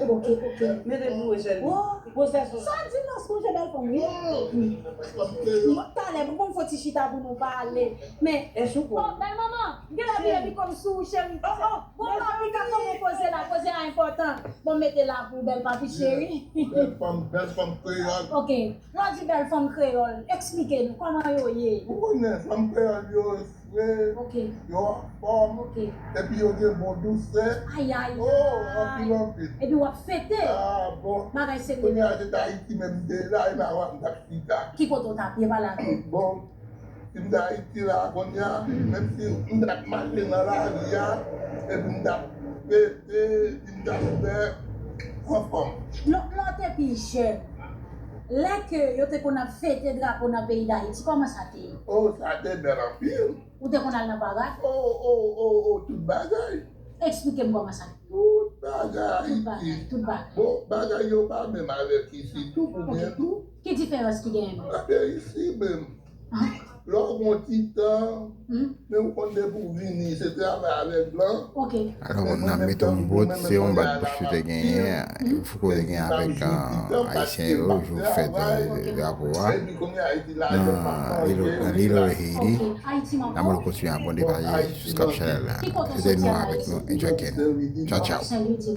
Ok, ok. Mete pou Rochelle. Pwosè sou sa. Sa di non, sonje bèl fanm, wi. Talè, pou m fè ti chita pou nou pale. Men, oh, bèl manman. Gen lè m leve kòm sou ou, cheri. Bon, papi, ka kòman koze la, koze a enpòtan. Bon, mete la pou bèl papi, cheri. Bèl fanm, bèl fanm kreyòl. Ok. Lè w di bèl fanm kreyòl, eksplike nou kòman yo ye. Ou konnen, fanm kreyòl yo fre, yo anfòm, epi yo gen bon dousè. Ayayay. Oh, anpil, anpil. Epi w ap fete. Ah, bon. Bagay serye. Kounye a, se t Ayiti menm m te ye la, e m a w ap, m t ap chita. Ki kote w t ap ye, pale avè m? Bon, si m t Ayiti la, kounye a, menm si m t ap mache nan lari a, epi m t ap fete, epi m t ap fè anfòm. Lè, lè w te pi jèn, lè ke yo te konn ap fete drapo nan peyi Dayiti, kòman sa te ye? Oh, sa te bèl anpil. Ou te konn al nan parad? Oh, oh, oh, oh, tout bagay. Eksplike m kòman sa. Tout bagay Ayiti. Tout bagay, tout bagay. Bon, bagay yo pa menm avèk isi tou, pou mwen tou. Ki diferans ki genyen menm? Anben, isi menm. Lè w gon ti tan, men ou konn depi w vini, se travay avèk blan. Ok. Alò, n ap mete yon bout, se yon bat bouch yo te genyen, fouko te genyen avèk, ah, Ayisyen yo, jou fèt, eh, drapo a. Nan Lilo, nan Lilo Haiti. N ap kontinye abòne pa jiska chanèl la. Rete nou avèk nou, enjoy ken. Tchao, tchao.